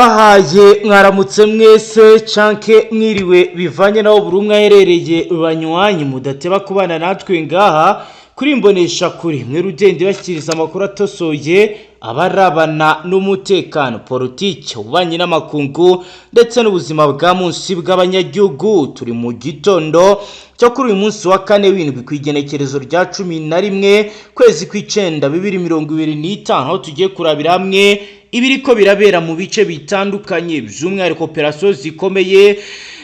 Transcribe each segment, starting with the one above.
Ndabahaye mwaramutse mwese canke mwiriwe, bivanye naho buri umwe aherereye. Banywanyi mudateba kubana natwe ngaha kuri Imbonesha Kure, mwe rugenda ibashyikiriza amakuru atosoye abarabana n'umutekano, politiki, ububanyi n'amakungu ndetse n'ubuzima bwa munsi bw'abanyagihugu. Turi mu gitondo cyo kuri uyu munsi wa kane w'indwi, ku igenekerezo rya 11 kwezi kw'icenda 2025, aho tugiye kurabira hamwe ibiriko birabera mu bice bitandukanye, by'umwihariko operasiyo zikomeye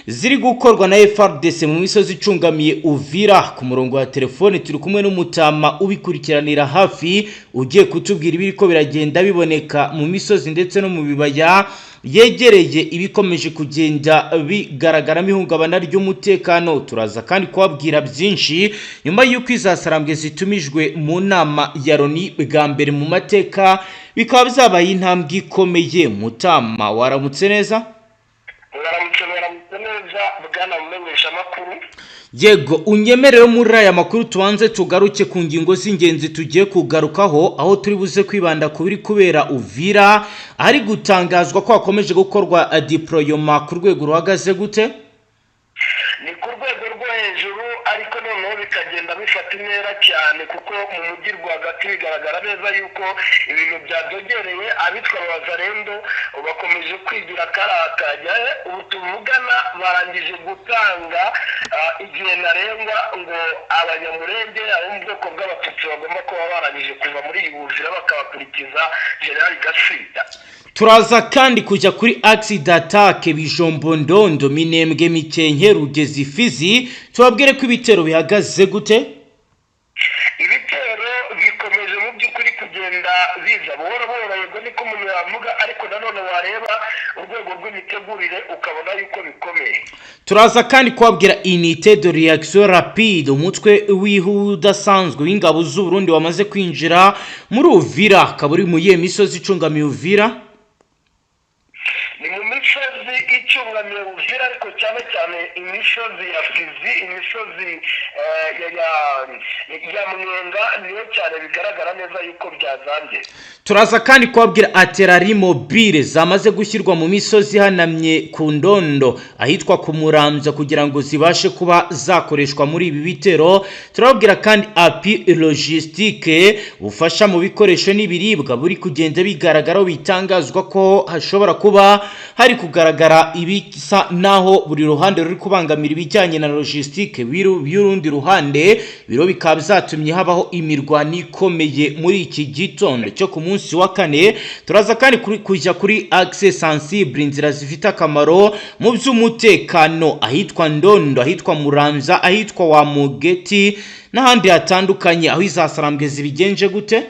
ziri gukorwa na FARDC mu misozi icungamiye Uvira. Ku murongo wa telefone turi kumwe n'umutama ubikurikiranira hafi, ugiye kutubwira ibiriko biragenda biboneka mu misozi ndetse no mu bibaya yegereye ibikomeje kugenda bigaragaramo ihungabana ry'umutekano. Turaza kandi kubabwira byinshi nyuma y'uko izasarambwe zitumijwe mu nama ya Loni bwa mbere mu mateka, bikaba byabaye intambwe ikomeye. Mutama, waramutse neza? Mwaramutse, mwaramutse neza, bwana mumenyeshamakuru. Yego, unyemerere muri aya makuru tubanze tugaruke ku ngingo z'ingenzi tugiye kugarukaho, aho turi buze kwibanda ku biri kubera Uvira, ahari gutangazwa ko hakomeje gukorwa déploiement ku rwego ruhagaze gute? Ni ku rwego rwo hejuru, ariko noneho bikagenda bifata intera cyane, kuko mu mujyi rwagati bigaragara neza yuko ibintu byadogereye. Abitwa Abazarendo bakomeje kwigira karakajya. Ubu tuvugana barangije gutanga igihe ntarengwa ngo Abanyamurenge, abo mu bwoko bw'Abatutsi, bagomba kuba barangije kuva muri iyi Buvira, bakabakurikiza Generali Gasita. Turaza kandi kujya kuri axe d'attaque Bijombo, Ndondo, Minembwe, Mikenke, Rugezi, Fizi, tubabwire ko ibitero bihagaze gute? Ibitero bikomeje mu by'ukuri kugenda biza buhoro buhoro, yego niko umuntu yavuga, ariko nanone wareba urwego rw'imitegurire ukabona yuko bikomeye. Turaza kandi kubabwira unité de réaction rapide, umutwe udasanzwe w'ingabo z'u Burundi wamaze kwinjira muri Uvira, akaba uri mu yihe misozi icungamiye Uvira? Ni mu misozi icungamiye Uvira, ariko cyane cyane imisozi ya Fizi, imisozi ya Mwenga, niyo cyane bigaragara neza yuko byazambye. Turaza kandi kubabwira artillerie mobile zamaze gushyirwa mu misozi ihanamye ku Ndondo, ahitwa ku Murambya, kugira ngo zibashe kuba zakoreshwa muri ibi bitero. Turababwira kandi appui logistique, bufasha mu bikoresho n'ibiribwa buri kugenda bigaragaraho, bitangazwa ko hashobora kuba hari kugaragara ibisa naho buri ruhande ruri kubangamira ibijyanye na logistique y'urundi ruhande, biro bikaba byatumye habaho imirwano ikomeye muri iki gitondo cyo ku munsi wa kane. Turaza kandi kujya kuri axe sensible, inzira zifite akamaro mu by'umutekano, ahitwa Ndondo, ahitwa Muramza, ahitwa wa Mugeti n'ahandi hatandukanye, aho izasarambwe zibigenje gute?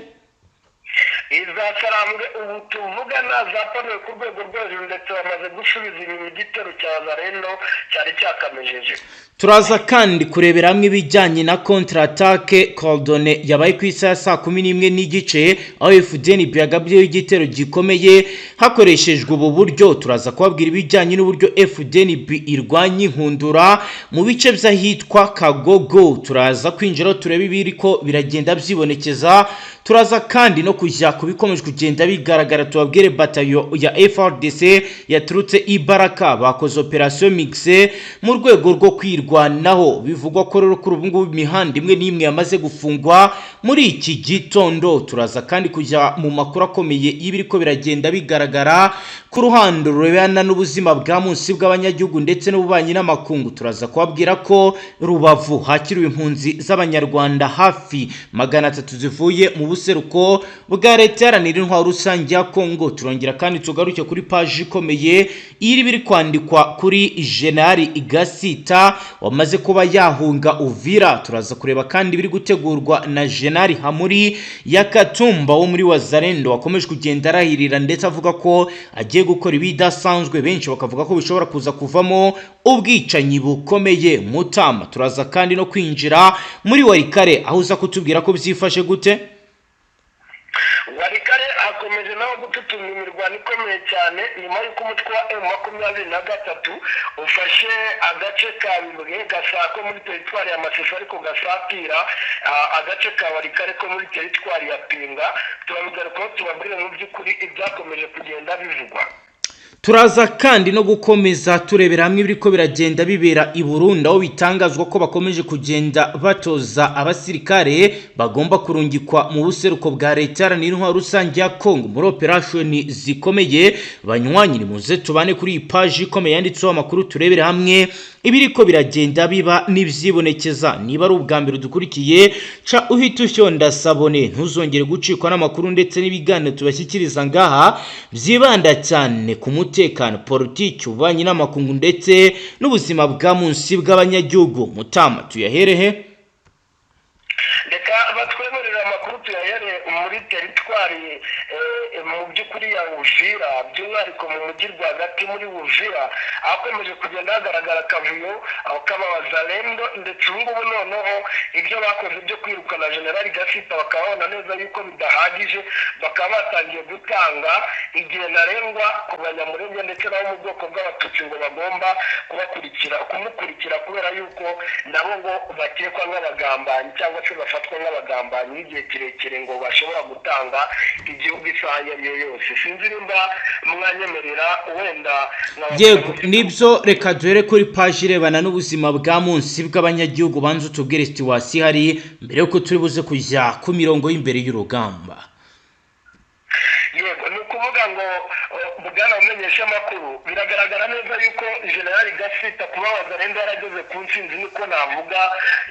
Izasarambwe ubu tuvugana zapanuwe ku rwego rwo hejuru, ndetse bamaze gusubiza inyuma igitero cya Zarendo cyari cyakamejeje. Turaza kandi kurebera hamwe ibijyanye na contre-attaque coordonnée yabaye ku isaha ya saa 11:30, aho FDNB yagabyeho igitero gikomeye hakoreshejwe ubu buryo. Turaza kubabwira ibijyanye n'uburyo FDNB irwanya inkundura mu bice by'ahitwa Kagogo. Turaza kwinjira turebe ibiriko biragenda byibonekeza. Turaza kandi no kujya ku bikomeje kugenda bigaragara, tubabwire batayo ya FARDC yaturutse Ibaraka, bakoze opération mixte mu rwego rwo kwirwanaho. Bivugwa ko rero kuri ubu ngubu imihanda imwe n'imwe yamaze gufungwa muri iki gitondo. Turaza kandi kujya mu makuru akomeye y'ibiriko biragenda bigaragara ku ruhando rurebana n'ubuzima bwa munsi bw'abanyagihugu ndetse n'ububanyi n'amakungu. Turaza kubabwira ko Rubavu hakiriwe impunzi z'Abanyarwanda hafi 300 zivuye mu buseruko bwa Leta Iharanira Intwaro Rusange ya Kongo. Turongera kandi tugaruke kuri paji ikomeye iri biri kwandikwa kuri Generali Gasita wamaze kuba yahunga Uvira. Turaza kureba kandi biri gutegurwa na Generali Hamuri ya Katumba wo muri Wazarendo, wakomeje kugenda arahirira ndetse avuga ko agiye gukora ibidasanzwe, benshi bakavuga ko bishobora kuza kuvamo ubwicanyi bukomeye. Mutama, turaza kandi no kwinjira muri Warikare, aho uza kutubwira ko byifashe gute? Warikare hakomeje naho gututuma imirwano ikomeye cyane, nyuma y'uko umutwe wa M23 ufashe agace ka Bibwe gasa ko muri teritwari ya Masisi, ariko gasatira agace ka Warikare ko muri teritwari ya Pinga. Turabigarukaho, tubabwire mu by'ukuri ibyakomeje kugenda bivugwa. Turaza kandi no gukomeza turebera hamwe ibiriko biragenda bibera i Burundi, aho bitangazwa ko bakomeje kugenda batoza abasirikare bagomba kurungikwa mu buseruko bwa Leta Iharanira Intwaro Rusange ya Kongo muri operation zikomeye. Banywanyi, nimuze tubane kuri iyi paji ikomeye yanditseho amakuru, turebere hamwe ibiriko biragenda biba n'ivyibonekeza. Niba ari ubwa mbere dukurikiye, ca uhita ufyonda s'abonner, ntuzongere gucikwa n'amakuru ndetse n'ibiganiro tubashyikiriza ngaha byibanda cyane ku mutekano, politiki, ububanyi n'amakungu ndetse n'ubuzima bwa munsi bw'abanyagihugu. Mutama, tuyaherehe? Reka batwemerera amakuru tuyahere muri teritwari mu by'ukuri ya Uvira, by'umwihariko mu mujyi rwagati muri Uvira, ahakomeje kugenda hagaragara akavuyo aho k'abawazalendo. Ndetse ubu ngubu noneho ibyo bakoze byo kwirukana Generali Gasita bakaba babona neza yuko bidahagije, bakaba batangiye gutanga igihe ntarengwa ku Banyamurenge ndetse nabo mu bwoko bw'Abatutsi ngo bagomba kubakurikira, kumukurikira, kubera yuko nabo ngo bakekwa nk'abagambanyi cyangwa se bafatwa nk'abagambanyi b'igihe kirekire, ngo bashobora gutanga igihugu isaha iyo ari yo yose. Sinzi nimba mwanyemerera wenda nkababwira. Yego, nibyo. Reka duhere kuri paji irebana n'ubuzima bwa munsi bw'abanyagihugu, banza utubwire situation ihari mbere yuko turi buze kujya ku mirongo y'imbere y'urugamba. Yego, ni ukuvuga ngo bwana mumenyeshamakuru, biragaragara neza yuko Generali Gasita, kuba Wazalendo yarageze ku ntsinzi, niko navuga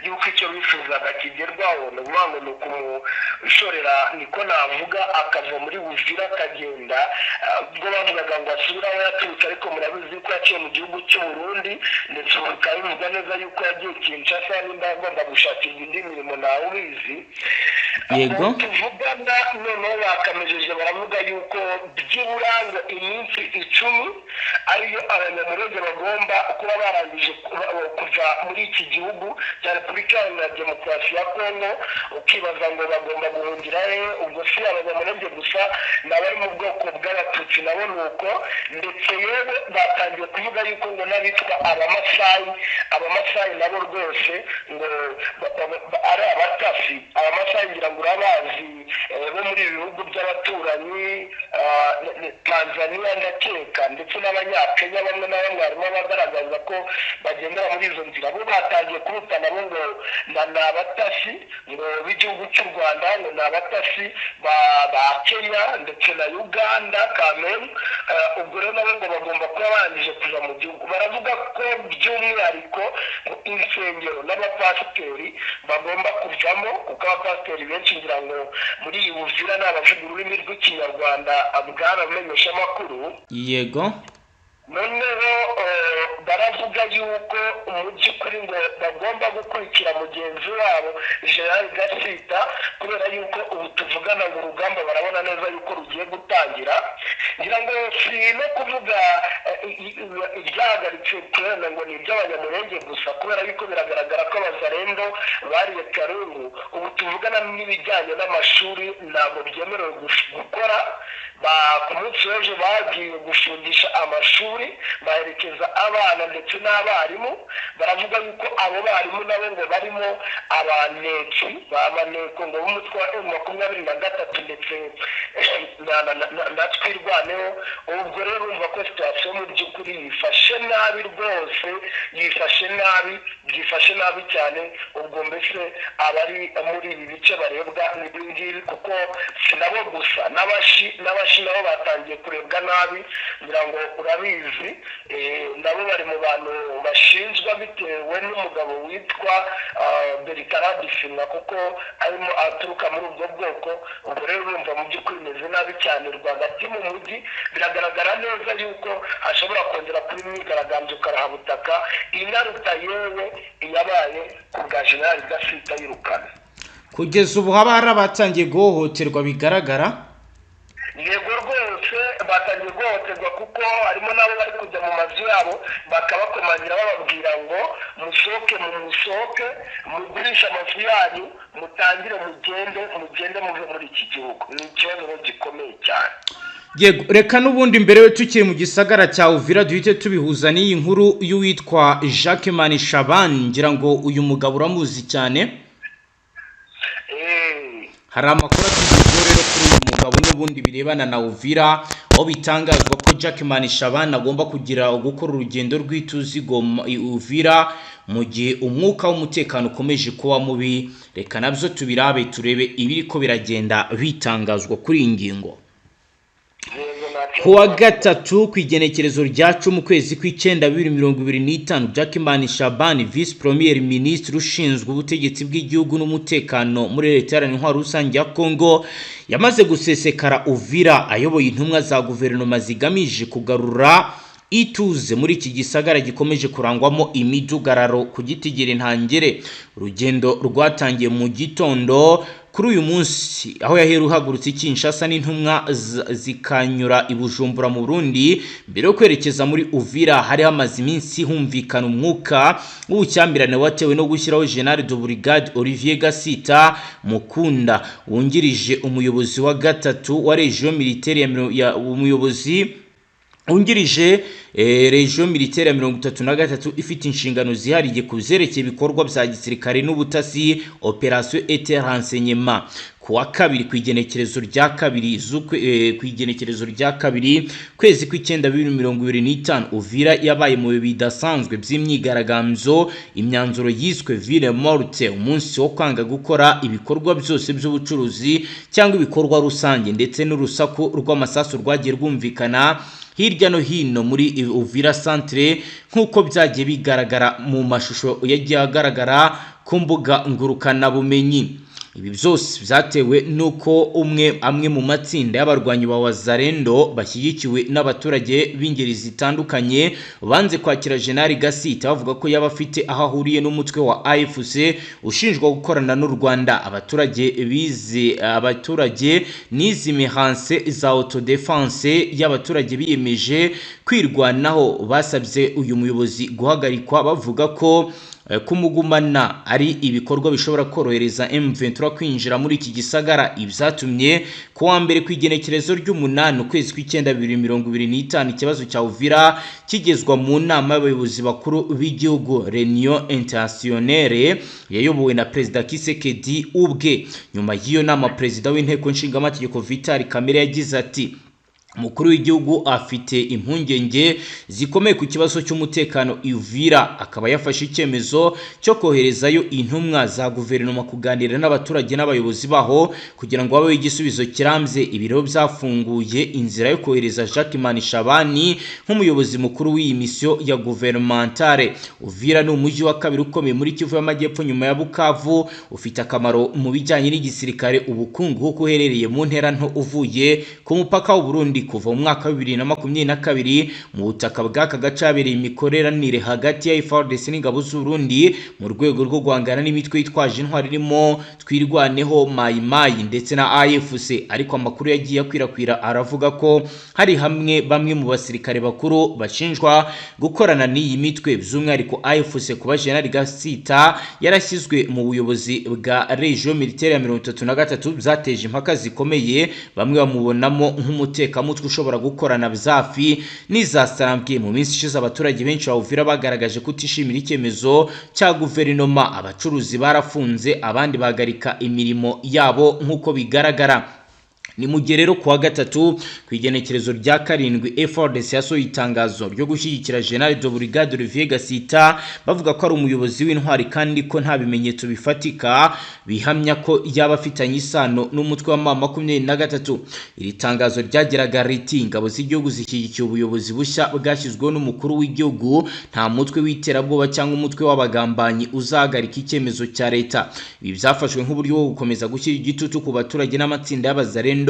yuko icyo bifuzaga kigerwaho. Ni ukuvuga ngo ni ukumushorera, niko navuga, akava muri Uvira akagenda. Ubwo bavugaga ngo asubire aho yaturutse, ariko murabizi yuko yaciye mu gihugu cy'u Burundi, ndetse ubu bikaba bivugwa neza yuko yagiye Kinshasa, nimba agomba gushakirwa indi mirimo ntawe ubizi. Ubu tuvugana noneho bakamejeje, baravuga yuko byibura ngo iminsi 10 ariyo Abanyamurenge bagomba kuba barangije kuva muri iki gihugu cya Repubulika Iharanira Demokarasi ya Kongo. Ukibaza ngo bagomba guhungira he? Ubwo si Abanyamurenge gusa, n'abari mu bwoko bw'Abatutsi nabo ni uko. Ndetse yewe batangiye kuvuga yuko ngo n'abitwa Abamasayi, Abamasayi nabo rwose ngo ari abatasi. Abamasayi ngira ngo urabazi, bo muri ibi bihugu by'abaturanyi, Tanzania ndakeka, ndetse n'Abanyakenya bamwe na bamwe, harimo abagaragaza ko bagendera muri izo nzira. Bo batangiye kubita nabo ngo ni abatasi ngo b'igihugu cy'u Rwanda, ngo ni abatasi ba Kenya ndetse na Uganda kamere. Ubwo rero nabo ngo bagomba kuba barangije kuva mu gihugu. Baravuga ko by'umwihariko ngo insengero n'abapasiteri bagomba kuvamo, kuko abapasiteri benshi ngira ngo muri iyi Buvira ni abavuga ururimi rw'Ikinyarwanda, bwaramenyeshamakuru. Noneho baravuga yuko mu by'ukuri ngo bagomba gukurikira mugenzi wabo General Gasita, kubera yuko ubu tuvugana ngo urugamba barabona neza yuko rugiye gutangira. Ngira ngo si no kuvuga ibyahagaritse turenda ngo ni iby'Abanyamurenge gusa, kubera yuko biragaragara ko Abazarendo bariye karungu. Ubu tuvugana n'ibijyanye n'amashuri ntabwo byemerewe gukora. Ku munsi w'ejo bagiye gufungisha amashuri, baherekeza abana ndetse n'abarimu. Baravuga yuko abo barimu nabo ngo barimo abanetsi ba maneko ngo b'umutwe wa M23 ndetse na Twirwaneho. Ubwo rero urumva ko situation mu by'ukuri yifashe nabi rwose, yifashe nabi, byifashe nabi cyane. Ubwo mbese abari muri ibi bice barebwa n'ibi ngibi, kuko si nabo gusa, n'Abashi nabo batangiye kurebwa nabi. Ngira ngo urabizi, nabo bari mu bantu bashinjwa bitewe n'umugabo witwa Bertrand Bisimwa, kuko arimo aturuka muri ubwo bwoko. Ubwo rero urumva mu by'ukuri bimeze nabi cyane rwagati mu mujyi. Biragaragara neza yuko hashobora kongera kuba imyigaragambyo karahabutaka inaruta yewe iyabaye ku bwa Generali Gasita yirukana. Kugeza ubu haba hari abatangiye guhohoterwa bigaragara? Yego rwose, batangiye guhohoterwa, kuko harimo n'abo bari kujya mu mazu yabo bakabakomangira, bababwira ngo musohoke, musohoke, mugurishe amazu yanyu, mutangire mugende, mugende muve muri iki gihugu. Ni ikibazo rero gikomeye cyane. Yego, reka n'ubundi mbere yo tukiri mu gisagara cya Uvira duhite tubihuza n'iyi nkuru y'uwitwa Jacques Manishaban. Ngira ngo uyu mugabo uramuzi cyane. Hari amakuru atugezeho rero kuri uyu mugabo n'ubundi birebana na Uvira. Aho bitangazwa ko Jackman Shabani agomba kugira gukora urugendo rw'ituze Uvira mu gihe umwuka w'umutekano ukomeje kuba mubi. Reka nabyo tubirabe, turebe ibiriko biragenda bitangazwa kuri iyi ngingo. Ku wa gatatu, ku igenekerezo rya 10 ukwezi kw'icyenda 2025, Jackman Shabani, vice premier ministre ushinzwe ubutegetsi bw'igihugu n'umutekano muri Leta Iharanira Intwaro Rusange ya Congo, yamaze gusesekara Uvira ayoboye intumwa za guverinoma zigamije kugarura ituze muri iki gisagara gikomeje kurangwamo imidugararo ku gitigiri ntangere. Urugendo rwatangiye mu gitondo kuri uyu munsi, aho yahera uhagurutse i Kinshasa n'intumwa zikanyura i Bujumbura mu Burundi mbere yo kwerekeza muri Uvira. Hari hamaze iminsi humvikana umwuka w'ubushyamirane watewe no gushyiraho General de Brigade Olivier Gasita Mukunda, wungirije umuyobozi wa gatatu wa Region Militaire ya umuyobozi wungirije Region Militaire ya 33, ifite inshingano zihariye ku byerekeye ibikorwa bya gisirikare n'ubutasi, opération et renseignement. Ku wa kabiri, ku igenekerezo rya kabiri ku igenekerezo rya kabiri kwezi kw'icyenda 2025, Uvira yabaye mu bihe bidasanzwe by'imyigaragambyo, imyanzuro yiswe ville morte, umunsi wo kwanga gukora ibikorwa byose by'ubucuruzi cyangwa ibikorwa rusange, ndetse n'urusaku rw'amasasu rwagiye rwumvikana hirya no hino muri Uvira centre, nk'uko byagiye bigaragara mu mashusho yagiye agaragara ku mbuga ngurukanabumenyi. Ibi byose byatewe n'uko amwe mu matsinda y'abarwanyi ba Wazalendo bashyigikiwe n'abaturage b'ingeri zitandukanye banze kwakira General Gasita, bavuga ko yaba afite aho ahuriye n'umutwe wa AFC ushinjwa gukorana n'u Rwanda. Abaturage bize abaturage n'izi mihanse za autodéfense y'abaturage biyemeje kwirwanaho basabye uyu muyobozi guhagarikwa, bavuga ko kumugumana ari ibikorwa bishobora korohereza M23 kwinjira muri iki gisagara. Ibyatumye ku wa mbere, ku igenekerezo ry'umunani ukwezi kw'icyenda 2025, ikibazo cya Uvira kigezwa mu nama y'abayobozi bakuru b'igihugu, Réunion Internationale yayobowe na Perezida Tshisekedi ubwe. Nyuma y'iyo nama, Perezida w'Inteko Nshingamategeko Vital Kamerhe yagize ati: "Umukuru w'igihugu afite impungenge zikomeye ku kibazo cy'umutekano Uvira, akaba yafashe icyemezo cyo koherezayo intumwa za guverinoma kuganira n'abaturage n'abayobozi baho kugira ngo habeho igisubizo kirambye." Ibiro byafunguye inzira yo kohereza Jacques Shabani nk'umuyobozi mukuru w'iyi misiyo ya gouvernementale. Uvira ni umujyi wa kabiri ukomeye muri Kivu y'Amajyepfo nyuma ya Bukavu. Ufite akamaro mu bijyanye n'igisirikare, ubukungu, kuko uherereye mu ntera nto uvuye ku mupaka w'u Burundi. Kuva mu mwaka wa 2022, mu butaka bw'aka gace habereye imikoranire hagati ya FARDC n'ingabo z'u Burundi mu rwego rwo guhangana n'imitwe yitwaje intwaro irimo Twirwaneho, Mayi Mayi ndetse na AFC. Ariko amakuru yagiye akwirakwira aravuga ko hari hamwe bamwe mu basirikare bakuru bashinjwa gukorana n'iyi mitwe, by'umwihariko AFC. Kuba General Gasita yarashyizwe mu buyobozi bwa Region Militaire ya 33 byateje impaka zikomeye, bamwe bamubonamo nk'umutekamutwe ushobora gukorana byafi n'izasarambwe. Mu minsi ishize, abaturage benshi ba Uvira bagaragaje kutishimira icyemezo cya guverinoma. Abacuruzi barafunze, abandi bahagarika imirimo yabo nk'uko bigaragara. Ni mu gihe rero kuwa gatatu, ku igenekerezo rya karindwi, FARDC yasohoye itangazo ryo gushyigikira General de Brigade Olivier Gasita, bavuga ko ari umuyobozi w'intwari kandi ko nta bimenyetso bifatika bihamya ko yaba afitanye isano n'umutwe wa M23. Iri tangazo ryageraga riti: "Ingabo z'igihugu zishyigikiye ubuyobozi bushya bwashyizweho n'umukuru w'igihugu. Nta mutwe w'iterabwoba cyangwa umutwe w'abagambanyi uzahagarika icyemezo cya leta." Ibi byafashwe nk'uburyo bwo gukomeza gushyira igitutu ku baturage n'amatsinda y'abazalendo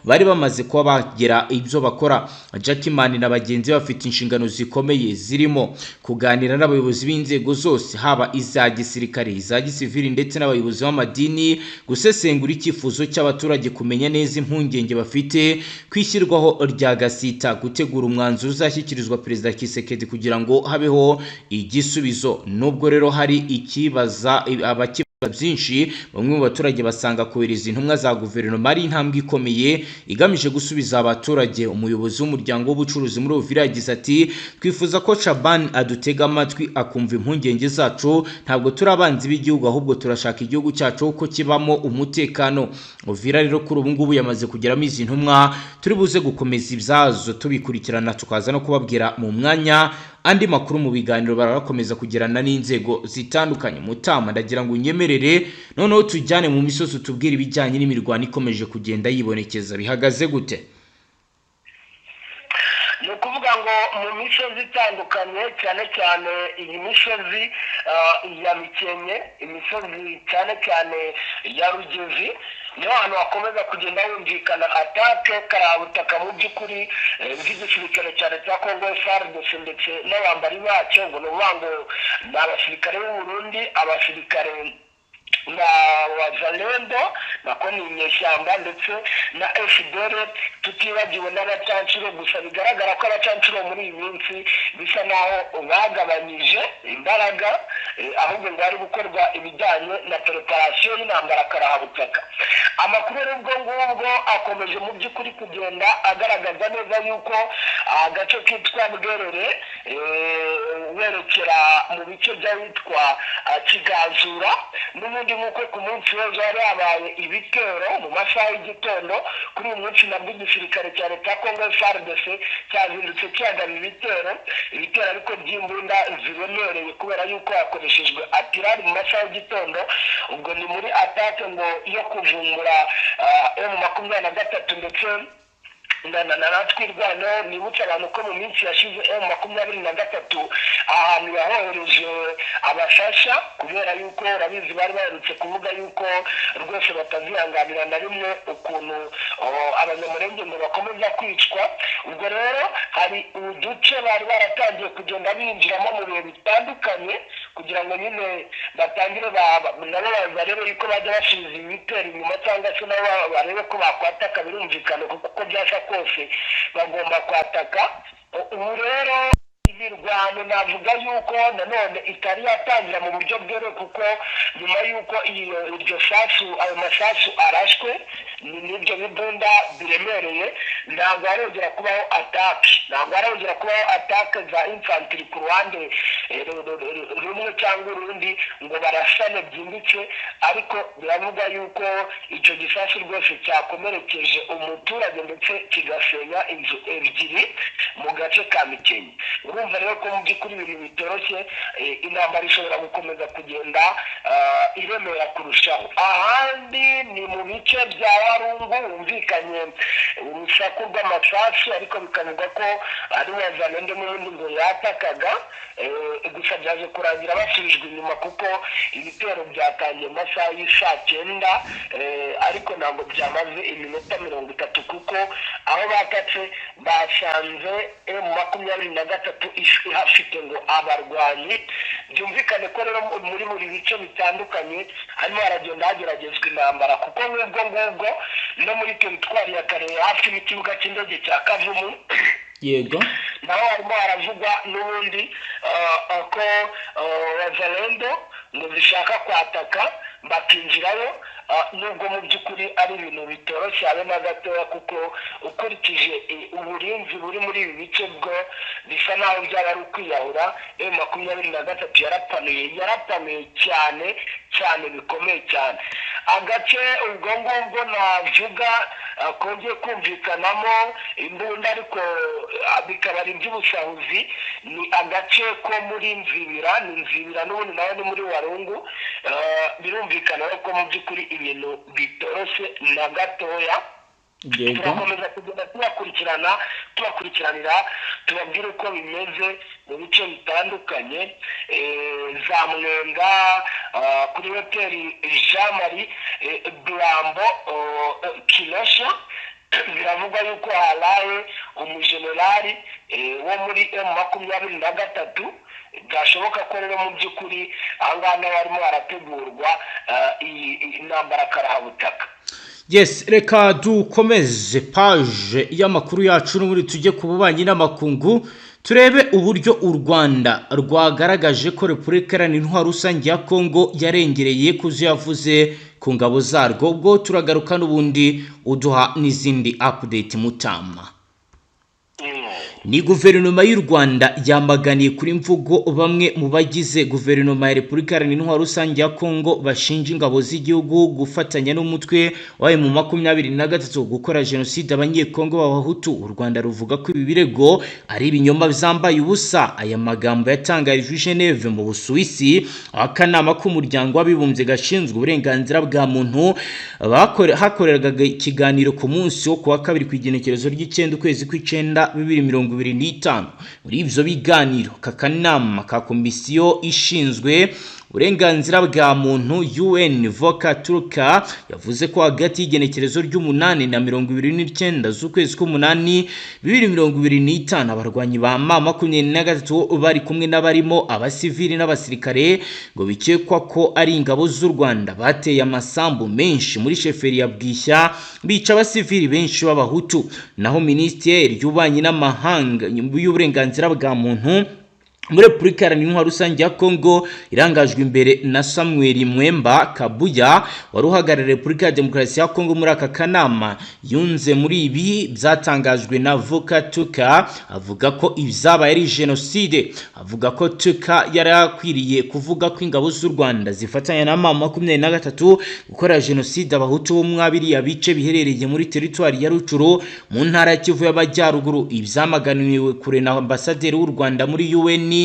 bari bamaze kuba bagira ibyo bakora. Jackman na bagenzi be bafite inshingano zikomeye zirimo kuganira n'abayobozi b'inzego zose, haba iza gisirikare, iza gisivili ndetse n'abayobozi b'amadini, gusesengura icyifuzo cy'abaturage, kumenya neza impungenge bafite ku ishyirwaho rya Gasita, gutegura umwanzuro uzashyikirizwa Perezida Tshisekedi kugira ngo habeho igisubizo. Nubwo rero hari ikibaza abaki Byinshi bamwe mu baturage basanga kohereza intumwa za guverinoma ari intambwe ikomeye igamije gusubiza abaturage. Umuyobozi w'umuryango w'ubucuruzi muri Uvira yagize ati: "Twifuza ko Shaban adutega amatwi, akumva impungenge zacu. Ntabwo turi abanzi b'igihugu, ahubwo turashaka igihugu cyacu ko kibamo umutekano." Uvira rero kuri ubu ngubu yamaze kugeramo izi ntumwa. Turi buze gukomeza ibyazo tubikurikirana, tukaza no kubabwira mu mwanya andi makuru mu biganiro barakomeza kugirana n'inzego zitandukanye. Mutama, ndagira ngo unyemerere noneho tujyane mu misozi, utubwire ibijyanye n'imirwano ikomeje kugenda yibonekeza. Bihagaze gute? Ni ukuvuga ngo mu misozi itandukanye, cyane cyane iyi misozi ya Mikenke, imisozi cyane cyane ya Rugezi, niho hantu hakomeza kugenda humvikana attaque karabutaka mu by'ukuri bw'igisirikare cyane cya Congo FARDC ndetse n'abambari bacyo. Ngo ni ukuvuga ngo ni abasirikare b'u Burundi, abasirikare na Wazalendo, nako ni inyeshyamba, ndetse na FDL, tutibagiwe n'abacancuro. Gusa bigaragara ko abacancuro muri iyi minsi bisa naho bagabanyije imbaraga, ahubwo ngo hari gukorwa ibijyanye na préparation y'intambara karahabutaka. Amakuru rero ubwo ngubwo akomeje mu by'ukuri kugenda agaragaza neza yuko agace kitwa Bwerere, werekera mu bice by'ahitwa Kigazura, n'ubundi nk'uko ku munsi w'ejo hari habaye ibitero mu masaha y'igitondo, kuri uyu munsi nabwo igisirikare cya leta ya Congo FARDC cyazindutse kihagaba ibitero, ibitero ariko by'imbunda ziremereye, kubera yuko hakoreshejwe artillerie mu masaha y'igitondo. Ubwo ni muri attaque ngo yo kuvumbura M23 ndetse na Twirwaneho. Nibutse abantu ko mu minsi yashize M23 ahantu yahohereje abashasha, kubera yuko urabizi bari baherutse kuvuga yuko rwose batazihanganira na rimwe ukuntu Abanyamurenge ngo bakomeza kwicwa. Ubwo rero hari uduce bari baratangiye kugenda binjiramo mu bihe bitandukanye kugira ngo nyine batangire nabo barebe yuko bajya basubiza ibitero inyuma, cyangwa se nabo barebe ko bakwataka. Birumvikana kuko uko byasa kose bagomba kwataka. Ubu rero imirwano navuga yuko nanone itari yatangira mu buryo bweruye, kuko nyuma y'uko iyo iryo sasu, ayo masasu arashwe n'ibyo bibunda biremereye, ntabwo harongera kubaho attaque, ntabwo harongera kubaho attaque za infantry ku ruhande rumwe cyangwa urundi ngo barasane byimbitse. Ariko biravugwa yuko icyo gisasu rwose cyakomerekeje umuturage ndetse kigasenya inzu ebyiri mu gace ka Mikenke. Urumva rero ko mu by'ukuri ibintu bitoroshye, intambara ishobora gukomeza kugenda iremera kurushaho. Ahandi ni mu bice bya Warungu, humvikanye urusaku rw'amasasu, ariko bikavuga ko ari Wazalendo n'ubundi ngo yatakaga. Gusa byaje kurangira basubijwe inyuma, kuko ibitero byatangiye mu masaha y'isaa 9, ariko ntabwo byamaze iminota 30, kuko aho batatse basanze M23 ihafite ngo abarwanyi. Byumvikane ko rero muri buri bice bitandukanye harimo haragenda hageragezwa intambara, kuko nk'ubwo ngubwo no muri teritwari ya Kalehe, hafi n'ikibuga cy'indege cya Kavumu, naho harimo haravugwa n'ubundi ko Wazalendo ngo zishaka kwataka bakinjirayo, nubwo mu by'ukuri ari ibintu bitoroshye habe na gatoya, kuko ukurikije uburinzi buri muri ibi bice bwo bisa naho byaba ari ukwiyahura. M23 yarapanuye, yarapanuye cyane cyane bikomeye cyane. Agace ubwo ngubwo navuga kongeye kumvikanamo imbunda, ariko bikaba ari iby'ubusahuzi, ni agace ko muri Nzibira. Ni Nzibira n'ubundi nawe ni muri Warungu. Birumvikana ko mu by'ukuri ibintu bitoroshye na gatoya. Turakomeza kugenda tubakurikirana, tubakurikiranira, tubabwire uko bimeze mu bice bitandukanye, za Mwenga, kuri hoteli Jean Marie Burambo Kilosha. Biravugwa yuko haraye umujenerali wo muri M23. Byashoboka ko rero mu by'ukuri aha ngaha naho harimo harategurwa iyi intambara karahabutaka. Yes, reka dukomeze page y'amakuru yacu n'ubundi tujye ku bubanyi n'amakungu. Turebe uburyo u Rwanda rwagaragaje ko Repubulika Iharanira Intwaro Rusange ya Kongo yarengereye ku zo yavuze ku ngabo zarwo. Ubwo turagaruka n'ubundi uduha n'izindi update Mutama. Ni guverinoma y'u Rwanda yamaganiye kuri mvugo bamwe mu bagize guverinoma ya Repubulika Iharanira Intwaro Rusange ya Kongo bashinja ingabo z'igihugu gufatanya n'umutwe wa M23 gukora jenoside abanyekongo b'abahutu. U Rwanda ruvuga ko ibi birego ari ibinyoma byambaye ubusa. Aya magambo yatangarijwe i Geneve mu Busuwisi, aho akanama k'umuryango w'abibumbye gashinzwe uburenganzira bwa muntu hakoreraga ikiganiro ku munsi wo kuwa kabiri ku igenekerezo ry'icyenda ukwezi kw'icyenda 2025. Muri ibyo biganiro kakanama ka komisiyo ishinzwe uburenganzira bwa muntu UN Volker Turk yavuze ko hagati y'igenekerezo ry'umunani na 29 z'ukwezi k'umunani 2025 abarwanyi ba M23 bari kumwe n'abarimo abasivili n'abasirikare ngo bikekwa ko ari ingabo z'u Rwanda bateye amasambu menshi muri sheferi ya Bwishya bica abasivili benshi b'abahutu. Naho minisiteri y'ububanyi n'amahanga y'uburenganzira bwa muntu muri Repubulika Iharanira Intwaro Rusange ya Kongo irangajwe imbere na Samuel Mwemba Kabuya wari uhagarariye Repubulika ya Demokarasi ya Kongo muri aka kanama yunze muri ibi byatangajwe na Volker Turk, avuga ko ibyabaye ari jenoside. Avuga ko Turk yari akwiriye kuvuga ko ingabo z'u Rwanda zifatanya na M23 gukora jenoside abahutu bo mwabiriya bice biherereye muri teritwari ya Rucuru mu ntara ya Kivu y'Amajyaruguru. Ibyamaganiwe kure na ambasaderi w'u Rwanda muri UN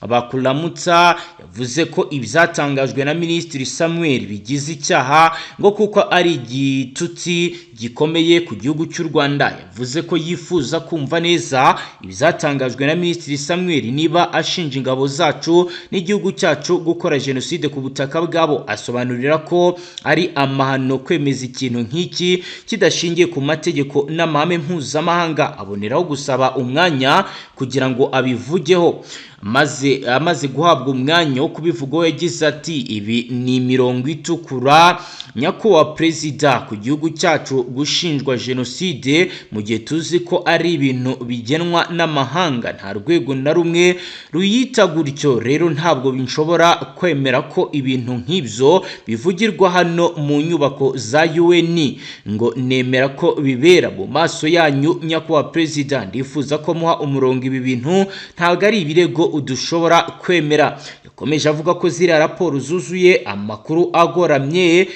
Bakuramutsa yavuze ko ibyatangajwe na Minisitiri Samuel bigize icyaha ngo kuko ari igitutsi gikomeye ku gihugu cy'u Rwanda. Yavuze ko yifuza kumva neza ibyatangajwe na Minisitiri Samuel niba ashinja ingabo zacu n'igihugu cyacu gukora jenoside ku butaka bwabo. Asobanurira ko ari amahano kwemeza ikintu nk'iki kidashingiye ku mategeko n'amahame mpuzamahanga. Aboneraho gusaba umwanya kugira ngo abivugeho. Maze amaze guhabwa umwanya wo kubivugaho yagize ati ibi ni imirongo itukura nyakubahwa perezida ku gihugu cyacu gushinjwa jenoside mu gihe tuzi ko ari ibintu bigenwa n'amahanga, nta rwego na rumwe ruyita gutyo. Rero ntabwo nshobora kwemera ko ibintu nk'ibyo bivugirwa hano mu nyubako za UN ngo nemera ko bibera mu maso yanyu nyakubahwa perezida. Ndifuza ko muha umurongo ibi bintu, ntabwo ari ibirego udushobora kwemera. Yakomeje avuga ko ziriya raporo zuzuye amakuru agoramye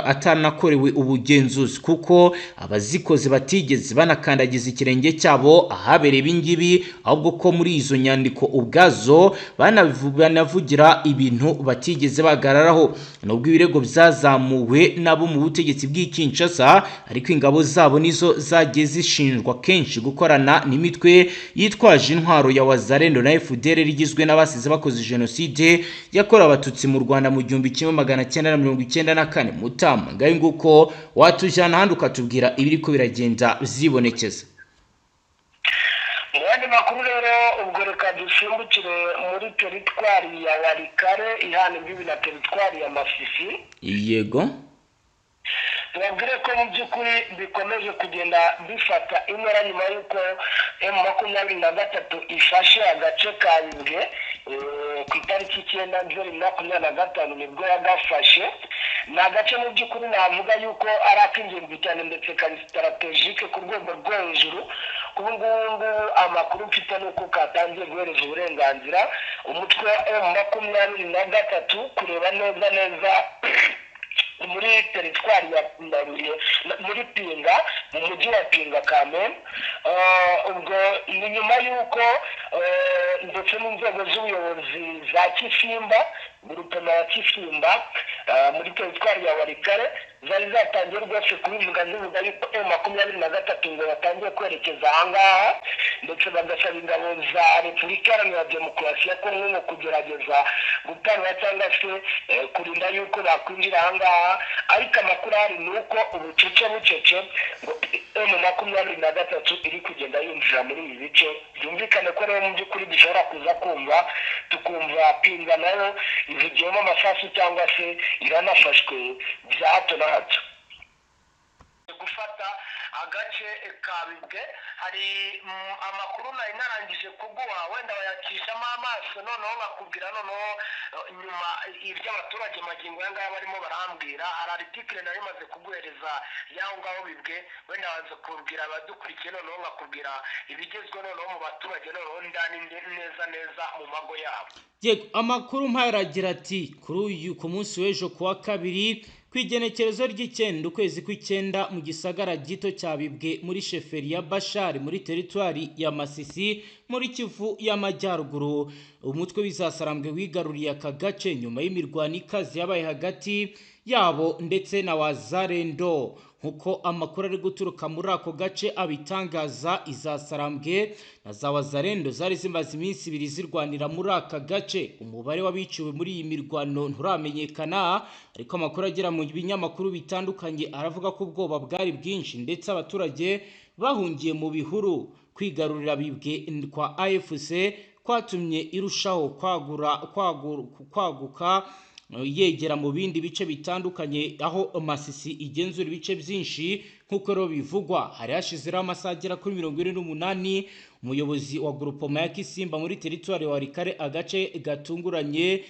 atanakorewe ubugenzuzi kuko abazikoze batigeze banakandagiza ikirenge cyabo ahabereye ibingibi, ahubwo ko muri izo nyandiko ubwazo banavugira ibintu batigeze bagararaho. Nubwo ibirego byazamuwe nabo mu butegetsi bw'i Kinshasa, ariko ingabo zabo nizo zagiye zishinjwa kenshi gukorana n'imitwe yitwaje intwaro ya Wazalendo na FDLR igizwe n'abasize bakoze jenoside yakorewe abatutsi mu Rwanda mu 1994. Mutama ngayo nguko watujyana ahandi ukatubwira ibiriko biragenda byibonekeza. Mu yandi makuru rero ubwo reka dusimbukire muri teritwari ya Walikare ihana imbibi na teritwari ya Masisi. Yego. Tubabwire ko mu by'ukuri bikomeje kugenda bifata intera nyuma y'uko M23 ifashe agace ka Bibwe ku itariki 9 Nzeri 2025 nibwo yagafashe. Ni agace mu by'ukuri navuga yuko ari ak'ingenzi cyane ndetse kari strategique ku rwego rwo hejuru. Ubu ngubu amakuru mfite ni uko katangiye guhereza uburenganzira umutwe wa M23 kureba neza neza muri teritwari ya muri Pinga, mu mujyi wa Pinga Kamembe. Ubwo ni nyuma y'uko ndetse n'inzego z'ubuyobozi za Kisimba, grupema ya Kisimba muri teritwari ya Walikare zari zatangiye rwose kubivuga zivuga yuko M23 ngo batangiye kwerekeza ahangaha, ndetse bagasaba ingabo za Repubulika Iharanira Demokarasi ya Kongo ngo kugerageza gutangira cyangwa se kurinda yuko bakwinjira ahangaha. Ariko amakuru ahari ni uko ubucece bucece ngo M23 iri kugenda yinjira muri ibi bice. Byumvikane ko rero mu by'ukuri dushobora kuza kumva tukumva Pinga nayo ivugiyemo amasasu cyangwa se iranafashwe bya hato na hato. Gufata Agace ka Bibwe, hari amakuru nari narangije kuguha, wenda wayacishamo amaso, noneho nkakubwira noneho nyuma iby'abaturage magingo aya ngaya barimo barambwira. Hari article nari maze kuguhereza y'aho ngaho Bibwe, wenda waza kubwira abadukurikiye, noneho nkakubwira ibigezweho noneho mu baturage, noneho ndani neza neza mu mago yabo. Yego, amakuru mpaye aragira ati kuri uyu ku munsi w'ejo kuwa kabiri, ku igenekerezo ry'9 ukwezi kw'icyenda, mu gisagara gito cya Bibwe muri chefferie ya Bashari muri teritwari ya Masisi muri Kivu y'Amajyaruguru, umutwe w'Izasarambwe wigaruriye aka gace nyuma y'imirwano ikaze yabaye hagati yabo ndetse na Wazarendo. Nkuko amakuru ari guturuka muri ako gace abitangaza, Izasarambwe na za Wazarendo zari zimaze iminsi 2 zirwanira muri aka gace. Umubare w'abiciwe muri iyi mirwano nturamenyekana, ariko amakuru agera mu binyamakuru bitandukanye aravuga ko ubwoba bwari bwinshi ndetse abaturage bahungiye mu bihuru. Kwigarurira Bibwe kwa AFC kwatumye irushaho kwaguka yegera mu bindi bice bitandukanye, aho Masisi igenzura ibice byinshi nk'uko rero bivugwa. Hari hashizeho amasaha agera kuri 48 umuyobozi wa groupement ya Kisimba muri teritwari wa Walikale, agace gatunguranye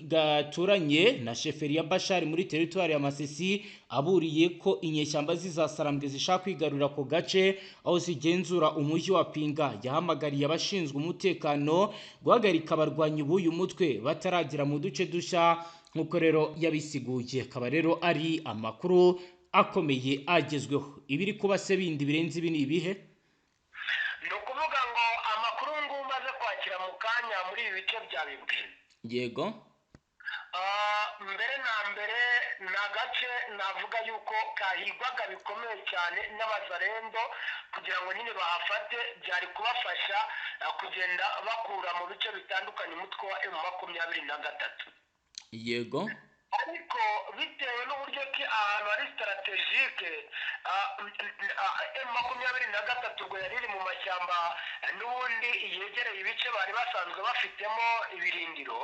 gaturanye na chefferie ya Bashari muri teritwari ya Masisi, aburiye ko inyeshyamba z'Izasarambwe zishaka kwigarurira ako gace aho zigenzura umujyi wa Pinga. Yahamagariye abashinzwe umutekano guhagarika abarwanyi b'uyu mutwe bataragera mu duce dushya, nk'uko rero yabisiguye. Akaba rero ari amakuru akomeye agezweho. Ibiri kuba se bindi birenze ibi ni ibihe? Ni ukuvuga ngo amakuru ngubu umaze kwakira mu kanya muri ibi bice bya Bibwe, mbere na mbere ni agace navuga yuko kahigwaga bikomeye cyane n'Abazarendo kugira ngo nyine bahafate, byari kubafasha kugenda bakura mu bice bitandukanye umutwe wa M23. Ariko bitewe n'uburyo ki ahantu hari stratégique, M23 ubwo yari iri mu mashyamba n'ubundi yegereye ibice bari basanzwe bafitemo ibirindiro,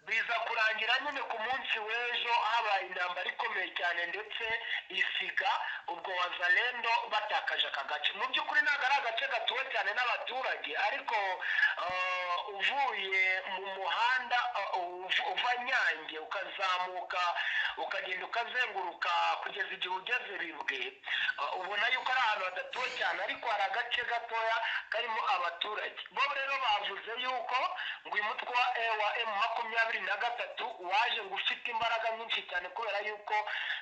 biza kurangira nyine ku munsi w'ejo habaye intambara ikomeye cyane, ndetse isiga ubwo Wazalendo batakaje aka gace. Mu by'ukuri ntabwo ari agace gatuwe cyane n'abaturage, ariko uvuye mu muhanda uva Nyange ukazamuka ukagenda ukazenguruka kugeza igihe ugeze Bibwe, ubona yuko ari ahantu hadatuwe cyane, ariko hari agace gatoya karimo abaturage. Bo rero bavuze yuko ngo uyu mutwe wa M23 waje ngo ufite imbaraga nyinshi cyane, kubera yuko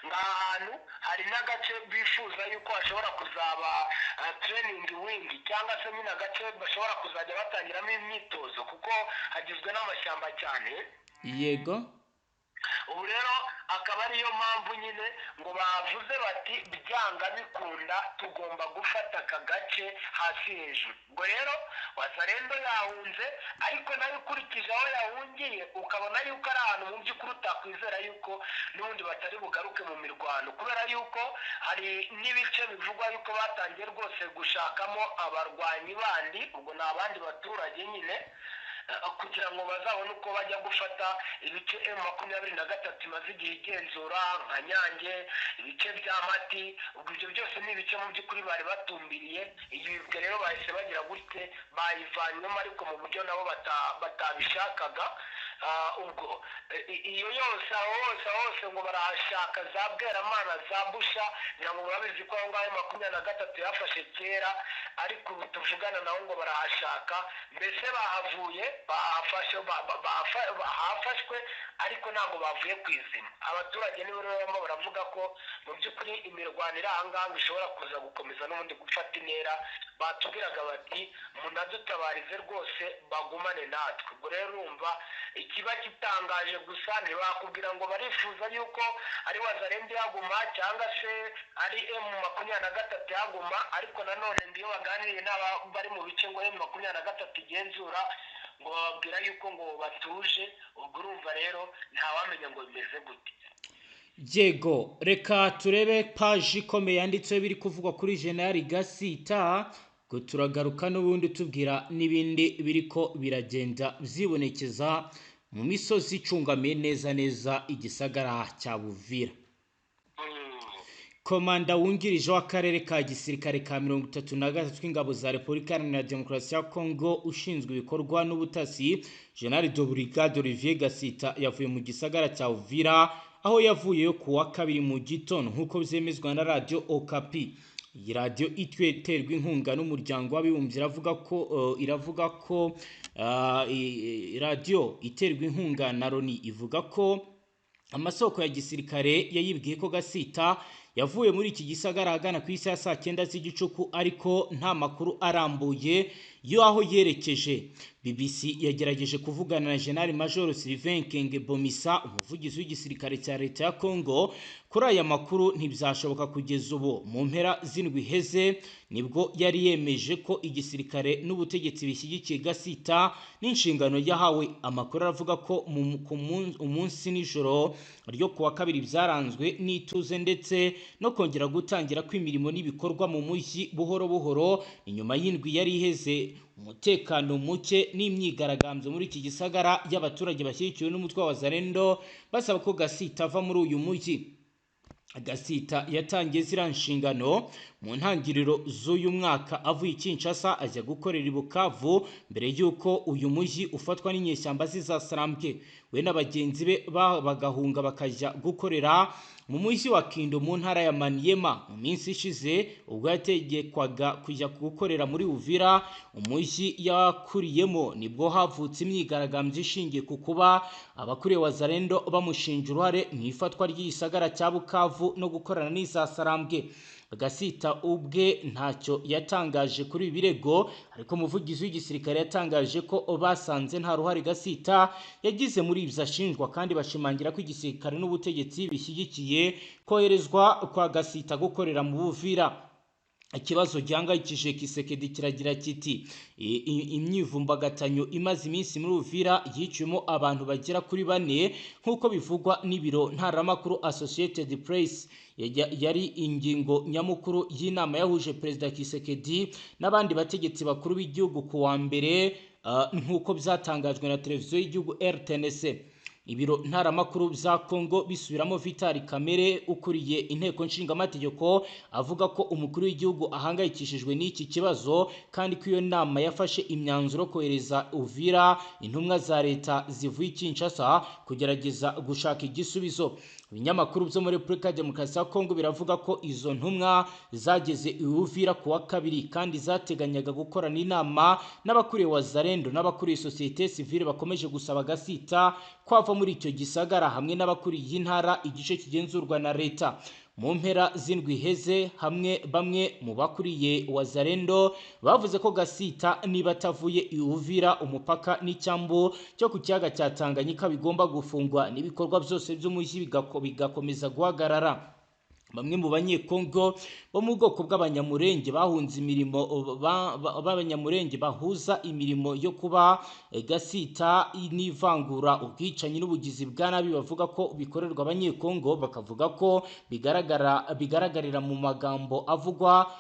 ngo aha hantu hari n'agace bifuza yuko hashobora kuzaba training wing, cyangwa se nyine agace bashobora kuzajya batangiramo imyitozo, kuko hagizwe n'amashyamba cyane. Ubu rero akaba ariyo mpamvu nyine ngo bavuze bati byanga bikunda tugomba gufata aka gace hasi hejuru. Ubwo rero Wazarendo yahunze, ariko nayo ukurikije aho yahungiye ukabona yuko ari ahantu mu by'ukuri utakwizera yuko n'ubundi batari bugaruke mu mirwano, kubera yuko hari n'ibice bivugwa yuko batangiye rwose gushakamo abarwanyi bandi, ubwo ni abandi baturage nyine, kugira ngo bazabone uko bajya gufata ibice M23 imaze igihe igenzura nka Nyange, ibice bya Mati. Ubwo ibyo byose ni ibice mu by'ukuri bari batumbiriye. Iyi Bibwe rero bahise bagira gutye bayivanyemo, ariko mu buryo nabo batabishakaga. Ubwo iyo yose aho hose aho hose ngo barahashaka za Bweramana, za Busha, ngira ngo murabizi ko aho ngaho 23 yafashe kera, ariko ubu tuvugana naho ngo barahashaka. Mbese bahavuye bahafashe bahafashwe, ariko ntabwo bavuye ku izima. Abaturage nibo rero barimo baravuga ko mu by'ukuri imirwano iri aha ngaha ngo ishobora kuza gukomeza n'ubundi gufata intera. Batubwiraga bati munadutabarize rwose bagumane natwe. Ubwo rero urumva ikiba gitangaje gusa, ntibakubwira ngo barifuza yuko ari Wazarendo yaguma cyangwa se ari M23 yaguma, ariko nanone iyo baganiriye n'aba bari mu bice ngo M23 igenzura, ngo bababwira yuko ngo batuje. Ubwo urumva rero ntawamenya ngo bimeze gute. Yego, reka turebe paji ikomeye yanditseho biri kuvugwa kuri General Gasita, ngo turagaruka n'ubundi tubwira n'ibindi biriko biragenda byibonekeza mu misozi icungamiye neza neza igisagara cya Buvira. Komanda wungirije w'akarere ka gisirikare ka 33 k'ingabo za Repubulika Iharanira Demokarasi ya Kongo ushinzwe ibikorwa n'ubutasi, General de Brigade Olivier Gasita, yavuye mu gisagara cya Uvira, aho yavuyeyo ku wa kabiri mu gitondo, nk'uko byemezwa na Radio Okapi. Iyi radiyo iterwa inkunga n'Umuryango w'Abibumbye iravuga ko radiyo iterwa inkunga na Loni ivuga ko amasoko ya gisirikare yayibwiye ko Gasita yavuye muri iki gisagara ahagana ku isaha ya saa 9 z'igicuku, ariko nta makuru arambuye y'aho yerekeje. BBC yagerageje kuvugana na General Major Sylvain Kenge Bomisa, umuvugizi w'igisirikare cya leta ya Congo, kuri aya makuru, ntibyashoboka kugeza ubu. Mu mpera z'indwi iheze nibwo yari yemeje ko igisirikare n'ubutegetsi bishyigikiye Gasita n'inshingano yahawe. Amakuru aravuga ko umunsi nijoro ryo kuwa kabiri byaranzwe n'ituze ndetse no kongera gutangira kw'imirimo n'ibikorwa mu mujyi buhoro buhoro, inyuma y'indwi yari iheze umutekano muke n'imyigaragambyo muri iki gisagara y'abaturage bashyigikiwe n'umutwe wa Wazalendo basaba ko Gasita ava muri uyu mujyi. Gasita yatangiye ziriya nshingano mu ntangiriro z'uyu mwaka, avuye i Kinshasa ajya gukorera i Bukavu mbere y'uko uyu mujyi ufatwa n'inyeshyamba zizasarambwe, we na bagenzi be bagahunga bakajya gukorera mu mujyi wa Kindu mu ntara ya Maniema. Mu minsi ishize ubwo yategekwaga kujya gukorera muri Uvira, umujyi yakuriyemo, nibwo havutse imyigaragambyo ishingiye ku kuba abakuriye Wazalendo bamushinja uruhare mu ifatwa ry'igisagara cya Bukavu no gukorana n'izasarambwe. Gasita ubwe ntacyo yatangaje kuri ibi birego, ariko umuvugizi w'igisirikare yatangaje ko basanze nta ruhare Gasita yagize muri ibyo ashinjwa, kandi bashimangira ko igisirikare n'ubutegetsi bishyigikiye koherezwa kwa Gasita gukorera mu Buvira. Ikibazo gihangayikishije Tshisekedi kiragira kiti: "Imyivumbagatanyo imaze iminsi muri Uvira yiciwemo abantu bagera kuri bane, nk'uko bivugwa n'ibiro ntaramakuru Associated Press, yari ingingo nyamukuru y'inama yahuje Perezida Tshisekedi n'abandi bategetsi bakuru b'igihugu ku wa mbere, nk'uko byatangajwe na televiziyo y'igihugu RTNC." Ibiro ntaramakuru bya Congo bisubiramo Vital Kamerhe ukuriye inteko nshingamategeko avuga ko umukuru w'igihugu ahangayikishijwe n'iki kibazo, kandi ko iyo nama yafashe imyanzuro yo kohereza Uvira intumwa za leta zivuye i Kinshasa kugerageza gushaka igisubizo. Ibinyamakuru byo muri Repubulika ya Demokarasi ya Congo biravuga ko izo ntumwa zageze i Uvira ku wa kabiri, kandi zateganyaga gukorana inama n'abakuriye Wazalendo n'abakuriye sosiyete sivile bakomeje gusaba Gasita kwava muri icyo gisagara, hamwe n'abakuriye intara igice kigenzurwa na leta. Mu mpera z'indwi iheze hamwe bamwe mu bakuriye Wazalendo bavuze ko Gasita niba atavuye i Uvira, umupaka n'icyambu cyo ku kiyaga cya Tanganyika bigomba gufungwa n'ibikorwa byose by'umujyi bigakomeza guhagarara. Bamwe mu Banyekongo bo mu bwoko bw'Abanyamurenge bahunze imirimo b'Abanyamurenge bahuza imirimo yo kuba Gasita n'ivangura, ubwicanyi n'ubugizi bwa nabi bavuga ko bikorerwa Abanyekongo, bakavuga ko bigaragarira mu magambo avugwa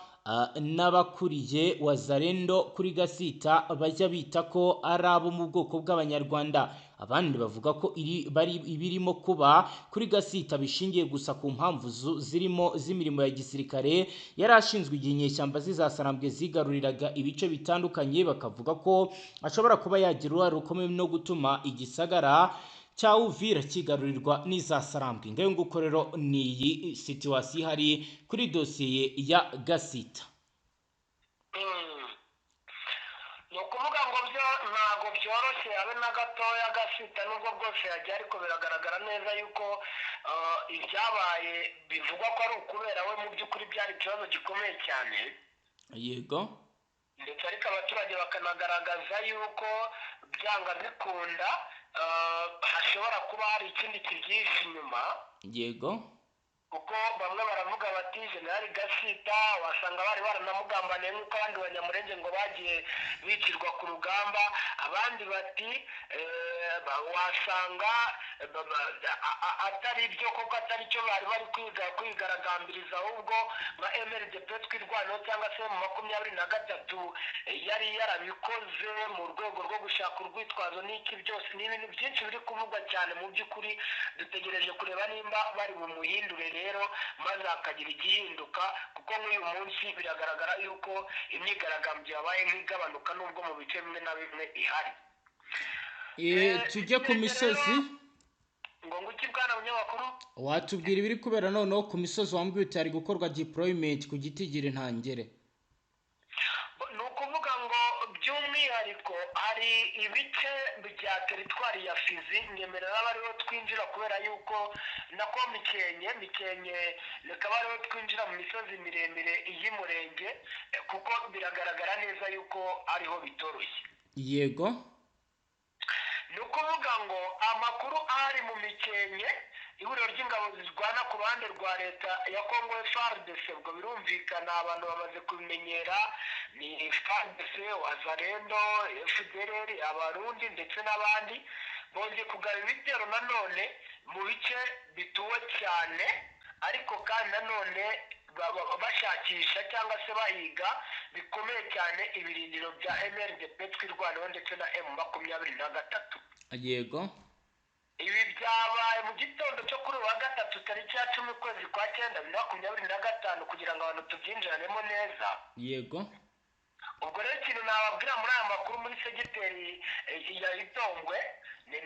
n'abakuriye Wazalendo kuri Gasita bajya bita ko ari abo mu bwoko bw'Abanyarwanda. Abandi bavuga ko iri bari ibirimo kuba kuri Gasita bishingiye gusa ku mpamvu zirimo z'imirimo ya gisirikare yari ashinzwe igihe inyeshyamba zizasarambwe zigaruriraga ibice bitandukanye, bakavuga ko ashobora kuba yagira uruhare rukomeye no gutuma igisagara cya Uvira kigarurirwa n'izasarambwe. Ngayo nguko rero ni iyi situation ihari kuri dosiye ya Gasita. Ni ukuvuga ngo byo ntabwo byoroshye habe na gatoya. Gasita nubwo bwose yagiye, ariko biragaragara neza yuko ibyabaye bivugwa ko ari ukubera we, mu by'ukuri byari ikibazo gikomeye cyane. Ndetse ariko abaturage bakanagaragaza yuko byanga bikunda hashobora kuba hari ikindi kibyihishe inyuma, kuko bamwe baravuga bati Generali Gasita wasanga bari baranamugambaniye nk'uko abandi Banyamurenge ngo bagiye bicirwa ku rugamba, abandi bati wasanga atari byo koko, atari cyo bari bari kwiga kwigaragambiriza, ahubwo nka MRDP Twirwaneho cyangwa se mu 23 yari yarabikoze mu rwego rwo gushaka urwitwazo n'iki. Byose ni ibintu byinshi biri kuvugwa cyane. Mu by'ukuri dutegereje kureba nimba bari bumuhindure rero. rero maze hakagira igihinduka, kuko nk'uyu munsi biragaragara yuko imyigaragambyo yabaye nk'igabanuka nubwo mu bice bimwe na bimwe ihari. Tujye ku misozi. Ngo nguki, bwana munyamakuru? Watubwira ibiri kubera noneho ku misozi? Wambwiye uti hari gukorwa deployment ku gitigiri ntangere. Ni ukuvuga ngo by'umwihariko hari ibice bya teritwari ya Fizi, nyemerera aba ariho twinjira, kubera yuko nako Mikenke, reka abe ariho twinjira mu misozi miremire y'Umurenge, kuko biragaragara neza yuko ariho bitoroshye. Ni ukuvuga ngo amakuru ahari mu Mikenke, ihuriro ry'ingabo zirwana ku ruhande rwa leta ya Kongo FARDC, ubwo birumvikana abantu bamaze kubimenyera, ni FARDC, Wazalendo, FDLR, Abarundi ndetse n'abandi, bongeye kugaba ibitero nanone mu bice bituwe cyane, ariko kandi nanone bashakisha cyangwa se bahiga bikomeye cyane ibirindiro bya MRDP Twirwaneho ndetse na M23. Ibi byabaye mu gitondo cyo kuri uyu wa gatatu, tariki ya 10 ukwezi kwa cyenda 2025, kugira ngo abantu tubyinjiranemo neza. Ubwo rero ikintu nababwira muri aya makuru, muri segiteri ya Itombwe, ni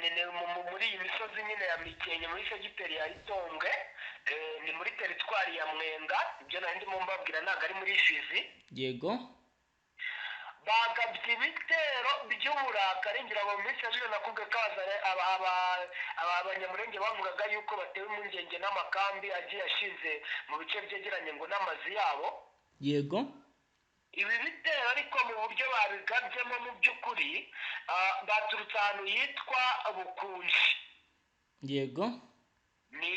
muri iyi misozi nyine ya Mikenke, muri segiteri ya Itombwe, ni muri teritwari ya Mwenga, ibyo nari ndimo mbabwira ntabwo ari muri Fizi. Bagabye ibitero by'uburakari. Ngira ngo mu minsi yashize nakubwiye ko Abanyamurenge bavugaga yuko batewe impungenge n'amakambi agiye ashize mu bice byegeranye ngo n'amazu yabo. Ibi bitero ariko mu buryo babigabyemo, mu by'ukuri baturutse ahantu hitwa Bukunji. Ni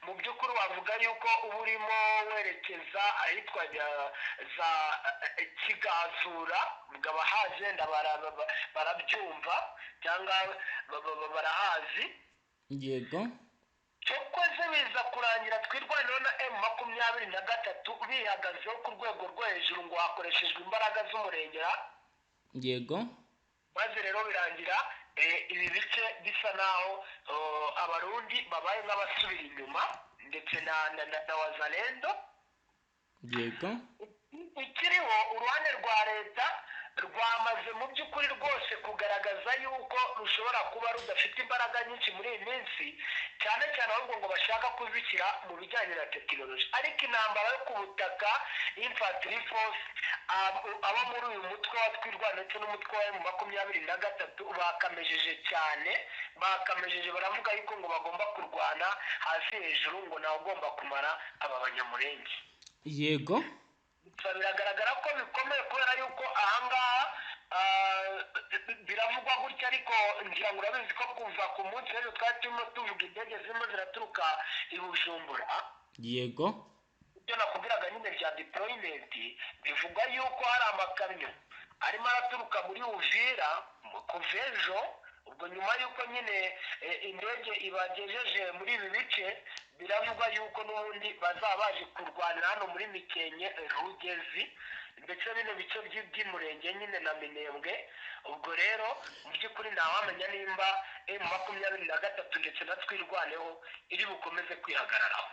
mu by'ukuri wavuga yuko uba urimo werekeza ahitwa za Kigazura, ubwo abahazi wenda barabyumva cyangwa barahazi. Cyokoze biza kurangira Twirwaneho na M23 bihagazeho ku rwego rwo hejuru, ngo hakoreshejwe imbaraga z'umurengera. Maze rero birangira ibi bice bisa naho Abarundi babaye nk'abasubira inyuma ndetse na Wazalendo. Ikiriho, uruhande rwa leta rwamaze mu by'ukuri rwose kugaragaza yuko rushobora kuba rudafite imbaraga nyinshi muri iyi minsi cyane cyane, ahubwo ngo bashaka kuzishyira mu bijyanye na tekinoloji, ariko intambara yo ku butaka, infantry force, abo muri uyu mutwe wa Twirwaneho ndetse n'umutwe wa M23 bakamejeje cyane, bakamejeje, baravuga yuko ngo bagomba kurwana hasi hejuru, ngo ntawe ugomba kumara aba Banyamurenge. Gusa biragaragara ko bikomeye, kubera yuko ahangaha biravugwa gutya, ariko ngira ngo urabizi ko kuva ku munsi w'ejo twari turimo tuvuga indege zirimo ziraturuka i Bujumbura. Ibyo nakubwiraga nyine bya deployment, bivugwa yuko hari amakamyo arimo araturuka muri Uvira kuva ejo, ubwo nyuma y'uko nyine indege ibagejeje muri ibi bice, biravugwa yuko n'ubundi bazaba baje kurwanira hano muri Mikenke, Rugezi ndetse bino bice by'Umurenge nyine na Minembwe. Ubwo rero mu by'ukuri ntawamenya nimba M23 ndetse na Twirwaneho iri bukomeze kwihagararaho.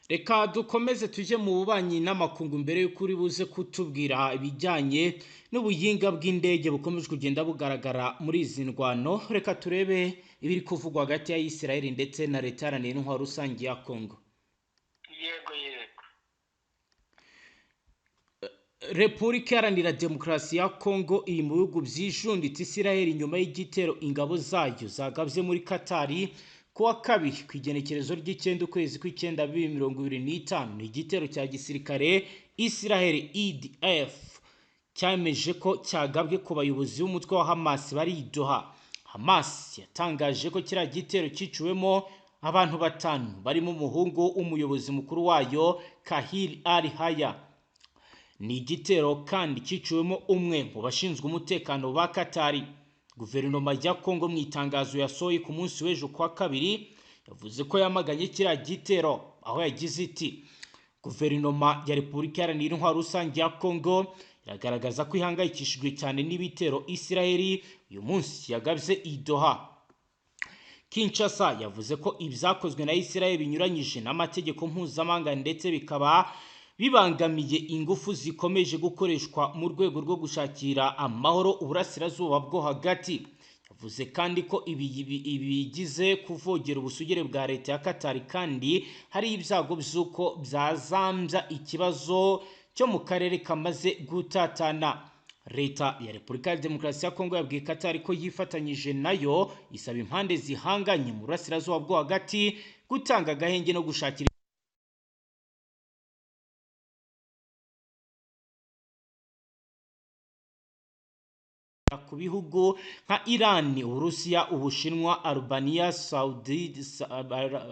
Reka dukomeze tujye mu bubanyi n'amakungu mbere y'uko uri buze kutubwira ibijyanye n'ubuyinga bw'indege bukomeje kugenda bugaragara muri izi ndwano. Reka turebe ibiri kuvugwa hagati ya Israel ndetse na leta iharanira intwaro rusange ya Congo. Yego. Repubulika Iharanira Demokarasi ya Kongo iri mu bihugu byijunditse Israel nyuma y'igitero ingabo zayo zagabye muri Katari kuwa kabiri, ku igenekerezo ry'9 ukwezi kw'icyenda 2025. Ni igitero cya gisirikare Israel IDF cyemeje ko cyagabwe ku bayobozi b'umutwe wa Hamas bari i Doha. Hamas yatangaje ko kiriya gitero cyiciwemo abantu batanu, barimo umuhungu w'umuyobozi mukuru wayo Kahil Al Haya. Ni igitero kandi cyiciwemo umwe mu bashinzwe umutekano ba Katari. Guverinoma ya Kongo mu itangazo yasohoye ku munsi w'ejo kuwa kabiri yavuze ko yamaganye kiriya gitero, aho yagize iti: "Guverinoma ya Repubulika Iharanira Intwaro Rusange ya Kongo iragaragaza ko ihangayikishijwe cyane n'ibitero Israeli uyu munsi yagabye i Doha. Kinshasa yavuze ko ibyakozwe na Israel binyuranyije n'amategeko mpuzamahanga, ndetse bikaba bibangamiye ingufu zikomeje gukoreshwa mu rwego rwo gushakira amahoro Uburasirazuba bwo Hagati. Yavuze kandi ko ibi bigize kuvogera ubusugire bwa leta ya Qatar, kandi hari ibyago by'uko byazambya ikibazo cyo mu karere kamaze gutatana. Leta ya Repubulika ya Demokarasi ya Kongo yabwiye Qatar ko yifatanyije nayo, isaba impande zihanganye mu Burasirazuba bwo Hagati gutanga agahenge no gushakira ku bihugu nka Iran, Uburusiya, Ubushinwa, Albania, Saudi,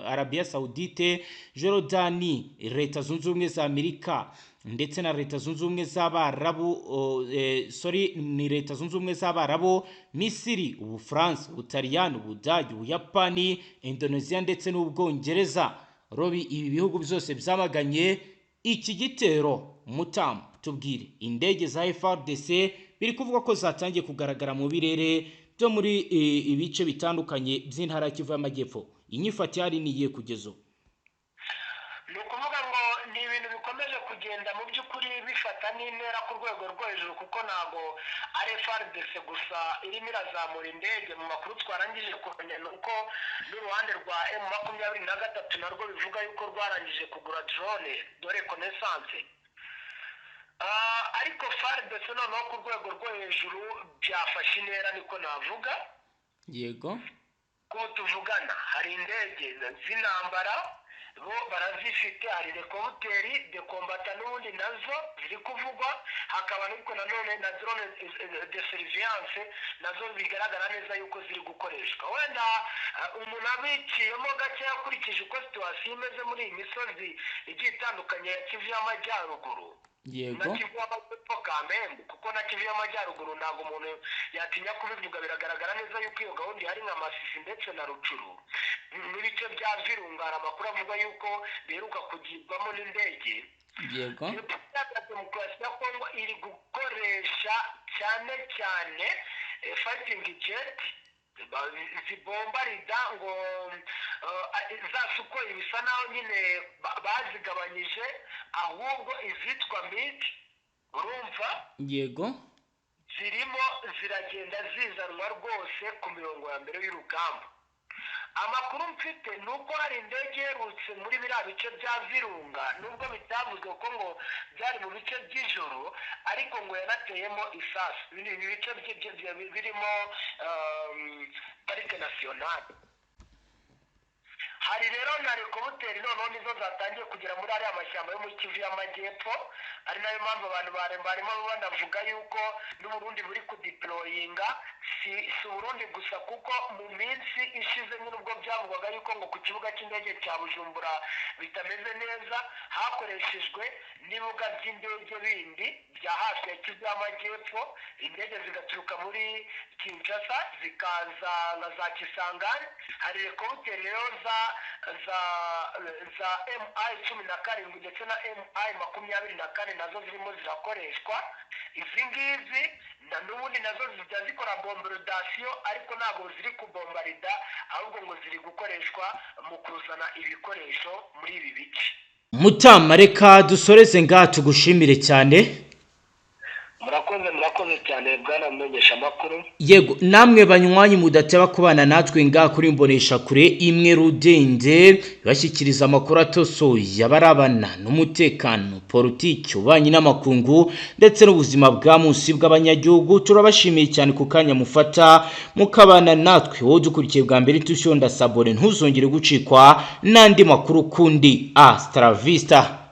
Arabia Saudite, Jordani, Leta Zunze Ubumwe za Amerika ndetse na Leta Zunze Ubumwe z'Abarabu, sorry, ni Leta Zunze Ubumwe z'Abarabu, Misiri, Ubufaransa, Ubutaliyani, Ubudage, Ubuyapani, Indonesia ndetse n'Ubwongereza. Robi, ibi bihugu byose byamaganye iki gitero. Mutamu, tubwire, indege za FARDC biri kuvuga ko zatangiye kugaragara mu birere byo muri ibice bitandukanye by'intara ya Kivu y'Amajyepfo. Inyifato ihari ni iyihe kugeza ubu? Ni ukuvuga ngo ni ibintu bikomeje kugenda mu by'ukuri bifata n'intera ku rwego rwo hejuru, kuko ntabwo ari FARDC gusa irimo irazamura indege. Mu makuru twarangije kumenya ni uko n'uruhande rwa M23 narwo bivuga yuko rwarangije kugura drone de reconnaissance. Ariko FARDC noneho ku rwego rwo hejuru byafashe intera, niko navuga. Ko tuvugana hari indege z'intambara bo barazifite, hari hélicoptère de combat n'ubundi nazo ziri kuvugwa, hakaba ariko nanone na drone de surveillance nazo bigaragara neza yuko ziri gukoreshwa. Wenda umuntu abiciyemo gake, akurikije uko situation imeze muri iyi misozi igiye itandukanye ya Kivu y'Amajyaruguru na Kivu y'Amajyepfo Kamembe, kuko na Kivu y'Amajyaruguru ntabwo umuntu yatinya kubivuga, biragaragara neza yuko iyo gahunda ihari nka Masisi ndetse na Rucuru n'ibice bya Virunga, hari amakuru avuga yuko biheruka kugibwamo n'indege. Repubulika ya Demokarasi ya Kongo iri gukoresha cyane cyane fighting jet zibombarida ngo za Sukhoi bisa naho nyine bazigabanyije, ahubwo izitwa MiG, urumva, zirimo ziragenda zizanwa rwose ku mirongo ya mbere y'urugamba. Amakuru mfite ni uko hari indege iherutse muri biriya bice bya Virunga, nubwo bitavuzwe ko ngo byari mu bice by'ijoro, ariko ngo yanateyemo isasu. Ibi ni ibice birimo parike nationale. Hari rero na hélicoptère noneho nizo zatangiye kugera muri ariya mashyamba yo muri Kivu y'Amajyepfo, ari nayo mpamvu abantu barimo banavuga yuko n'Uburundi buri kudeployinga. Si Uburundi gusa, kuko mu minsi ishize nyine ubwo byavugwaga yuko ngo ku kibuga cy'indege cya Bujumbura bitameze neza, hakoreshejwe n'ibibuga by'indege bindi bya hafi ya Kivu y'Amajyepfo, indege zigaturuka muri Kinshasa zikaza nka za Kisangani. Hari hélicoptère rero za Mi 17 ndetse na Mi 24 nazo zirimo zirakoreshwa. Izi ngizi na n'ubundi nazo zijya zikora bombardation, ariko ntabwo ziri kubombarida, ahubwo ngo ziri gukoreshwa mu kuzana ibikoresho muri ibi bice. Mutama, reka dusoreze ngaha, tugushimire cyane. Murakoze, murakoze cyane, bwana mumenyesha amakuru. Yego, namwe banywanyi mudateba kubana natwe ngaha kuri Mbonesha Kure imwe rudende, bashyikiriza amakuru atosoye abarabana n'umutekano, politiki, ububanyi n'amakungu ndetse n'ubuzima bwa munsi bw'abanyagihugu, turabashimiye cyane ku kanya mufata mukabana natwe. Wowe udukurikiye bwa mbere, tushonda s'abonner, ntuzongere gucikwa n'andi makuru kundi. Hasta la vista.